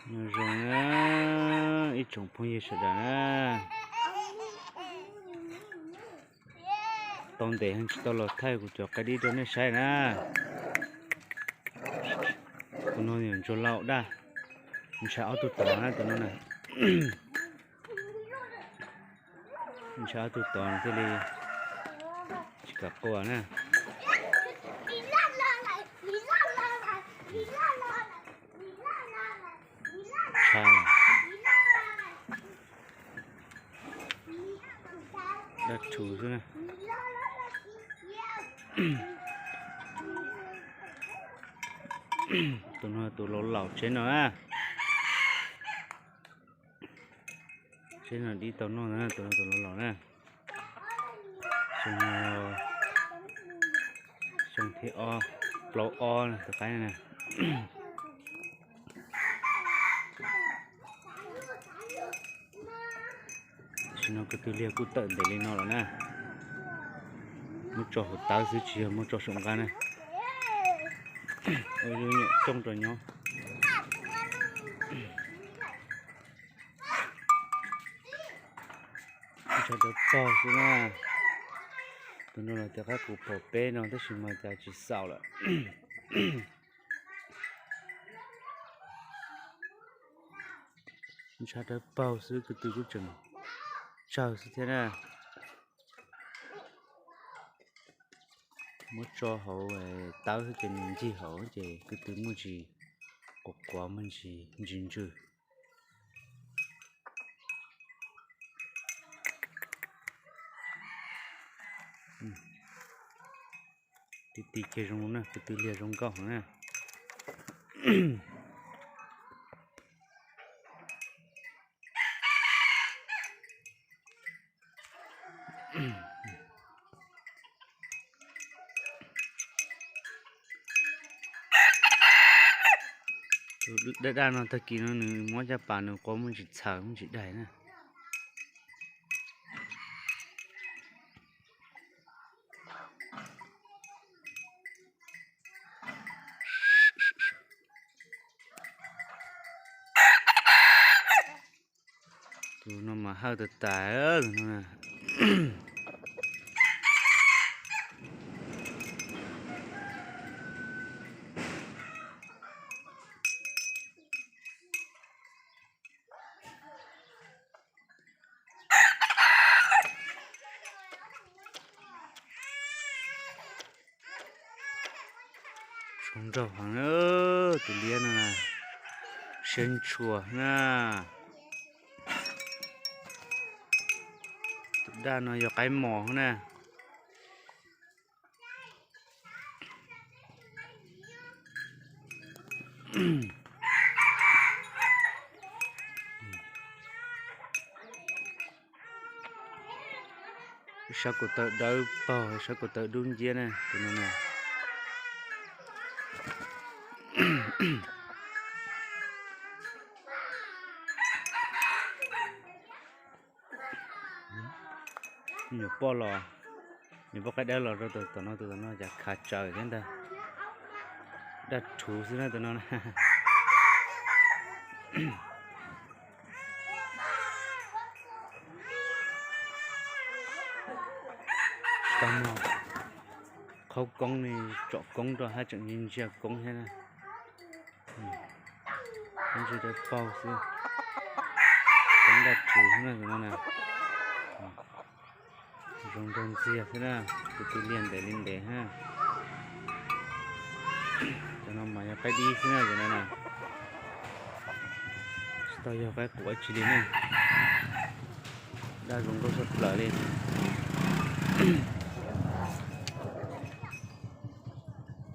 Nyob zoo na, ib tsoom phooj ywg sawv daws na. Tau ntev heev tsis tau los thaij kuv cov qaib dib rau nej saib na. Tus no yog ntsuag laus daj, ntshai ob tug tod na tus no na. Ntshai ob tug tod thiaj li tsis kam quaj na. Ntshai. Dab rhuv xwb na. Tus no tus laus laus tsheb no na. Tsheb no dib tau noj na, tus no tus laus laus na. Xyoo no xyoo thib ob, plaub ob tus qaib na. Tam sim no ko tw liag kuj tawm ntev li no lawm na. Muab tso hauv tawb xwb tsis yog muab tso saum nqaj na. Ua lub nyuam cooj rau nyob. Ntshai dawb paug xwb na. Tus no los tias qaib qus pom peb no tab sis mas cas tsis xaus lawm. Ntshai dawb paug xwb, ko tw kuj tseem tsawg xwb thiab na. Muab tso hauv tawb xwb ces nws ncig hauv ces ko tw muaj ntsis quav quav muaj ntsis ntsws ntsws. Ti ti kiag zoo na, ko tw liag zoo nkauj heev na. Tus daj daj no tag kis no nws mob caj pas nws quaj muaj ntsis txhaws muaj ntsis daig na. Tus no mas hawj tas tas no. Zoo nraug heev na, tus liab no na, siab ntshua na. Tus daj no yog qaib mos na. Sab kob taw dawb paug, sab kob taw dub nciab na, tus no na. Nyuam poj los, nyuam poj qaib dawb los rau tom no, tus tom no cas khav tsawv thiab ntag. Daj rhuv xwb na tus no na. Tau mog, qhaub koob li, tsom koob rau hab tseem ntsia koob thiab na. Koob ntsia dawb paug xwb, koob daj rhuv xwb na tus no na. Zoo nraug ntxiag xwb na, tus twg liag ntev li ntev na. Cov no mas yog qaib dib xwb na cov no na. Tsis tau yog qaib qus dab tsi li na. Daj zoo nkauj tshaj plaws li.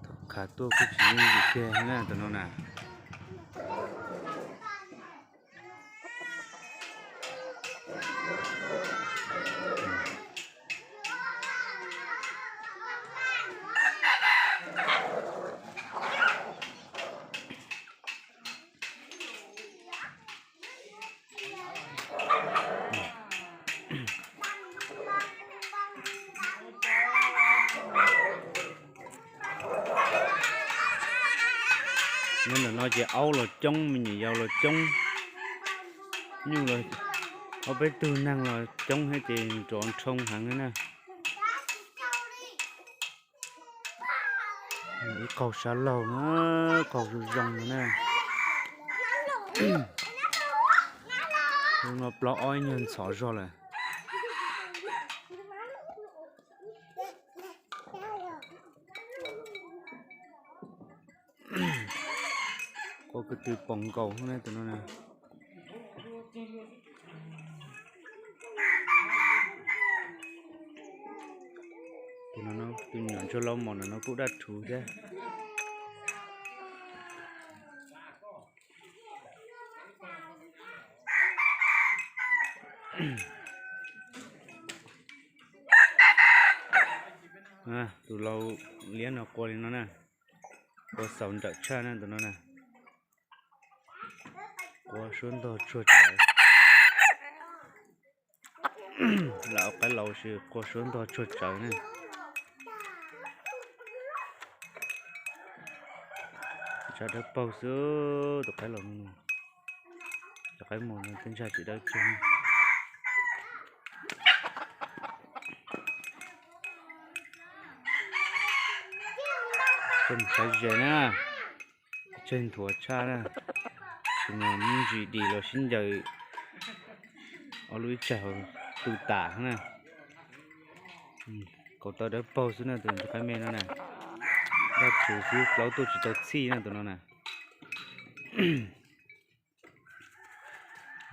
Thaum khav tuaj kuj tsis yeej vim kiag na tus no na. Nyob ntawm no ces aub los coob, me nyuam yaus los coob, nyuj los, ob peb tug neeg los coob thiab ces rov nrhoo heev li na. Ib qaug sab laug na, qaug zoo zoo no na. Lub no plaub ob ib nyuag ntxhov zog lawm. Qua ko tw pom nkaus ne tus no na. Tus no, tus nyuam ntsuag laus mos ntawm no kuj daj rhuv thiab. Tus laus liab no qua li no na, qua xaus nrawm tshaj na tus no na. Qua suab ntog tsuag tsawv. Lam qaib laus sis qua suab ntog tsuag tsawv na. Ntsa dawb paug xwb tus qaib laus no. Cov qaib mos no tej ntsa tsis dawb tsawg. Coj mus saib ze na. Tseg nthuav tshaj na. Tus no muab ntsis dis los sib ncaws ob lub ib tsam tu tas na. Kaus taw dawb paug xwb na tus ntsuag qaib me no na. Daj rhuv xwb plaub tuaj tsis tau txhij na tus no na.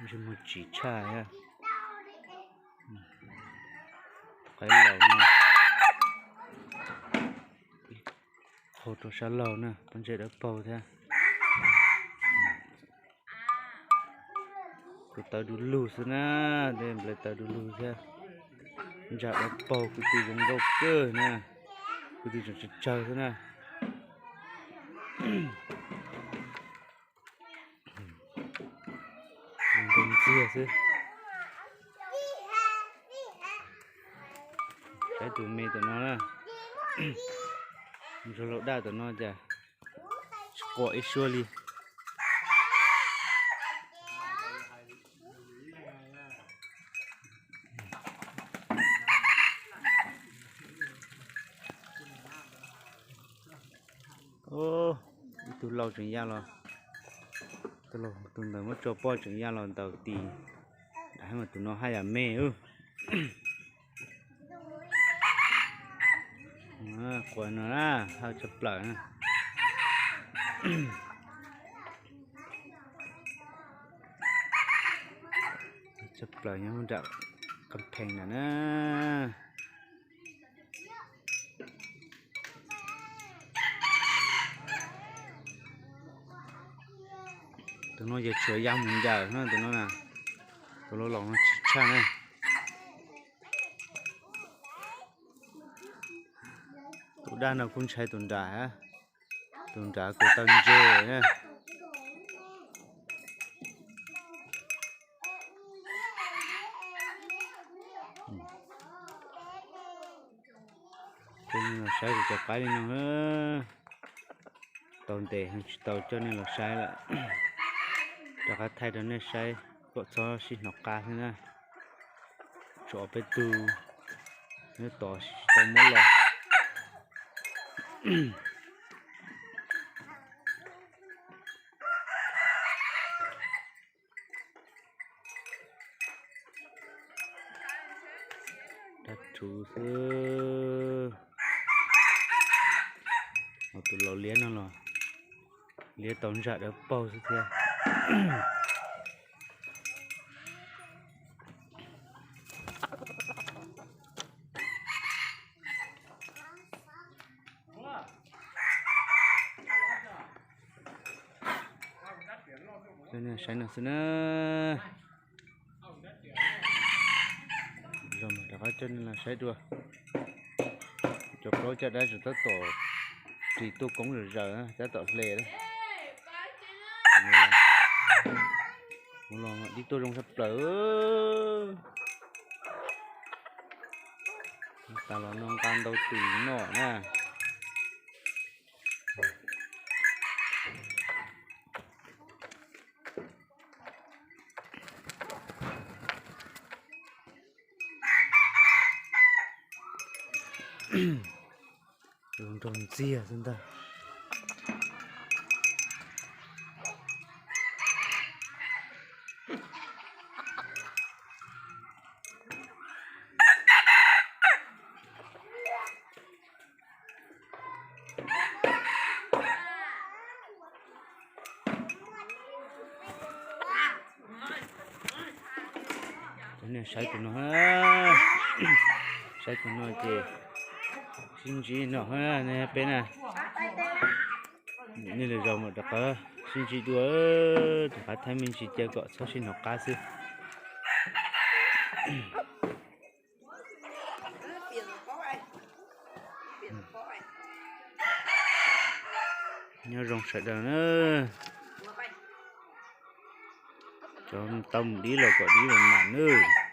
Ntsej muag tsim tshaj thiab. Qaib laus no. Qhau rau sab laug na, pob ntseg dawb paug thiab. Kuv taw du lug xwb na, tej nplaim taw du lug thiab. Ntsa dawb paug, kuv twb zoo nkauj kawg na, kuv twb tseem tsawg tsawg xwb na. Zoo nkauj ntxiag xwb. Saib tus me tus no na, ntsuag laus daj tus no cas tsis quaj ib suab li. Ib tug laus tseem ya los, tus ntawd muab tso poj tseem ya los ntaus tis, mas tus no haj yam me. Quav no na, haj tshaj plaws na. Tshaj plaws nyob nram qab phees ntawm na. Tus no ces tshuav ya mus ncaws na tus no na. Tus laus laus no tsis tshaj na. Tus daj no kuj ntshai tus nrad, tus nrad kuj tau ntse na. Coj nej los saib kuv cov qaib li no, tau ntev heev tsis tau coj nej los saib lawm. Rov qab thaij rau nej saib kom txhob sib hnov qab thiab na. Tshuav peb tug nyob tod tsis tau muab los. Dab tsuv xwb. Ho tus laus liab no los liab tau ntsaj dawb paug xwb thiab. Saib no xwb na. Zoo mas rov qab coj nej los saib dua. Cov plaub caj dab tseem tab tom ris tuaj koob zom zaws tab tom hle. Mus los dib tuaj zoo tshaj plaws. Tas los no nqa ntau tus noj na. Zoo nraug ntxiag xwb ntag. Cov niag saib tus no, saib tus no ces sib ntsib no ne peb na. Nej lwm zaus mam rov qab sib ntsib dua, rov qab thaij me ntsis cia kom txhob sib hnov qab xwb. Nyob zoo sawv daws na. Cov tau mus dib los kom dib mas mam nawb.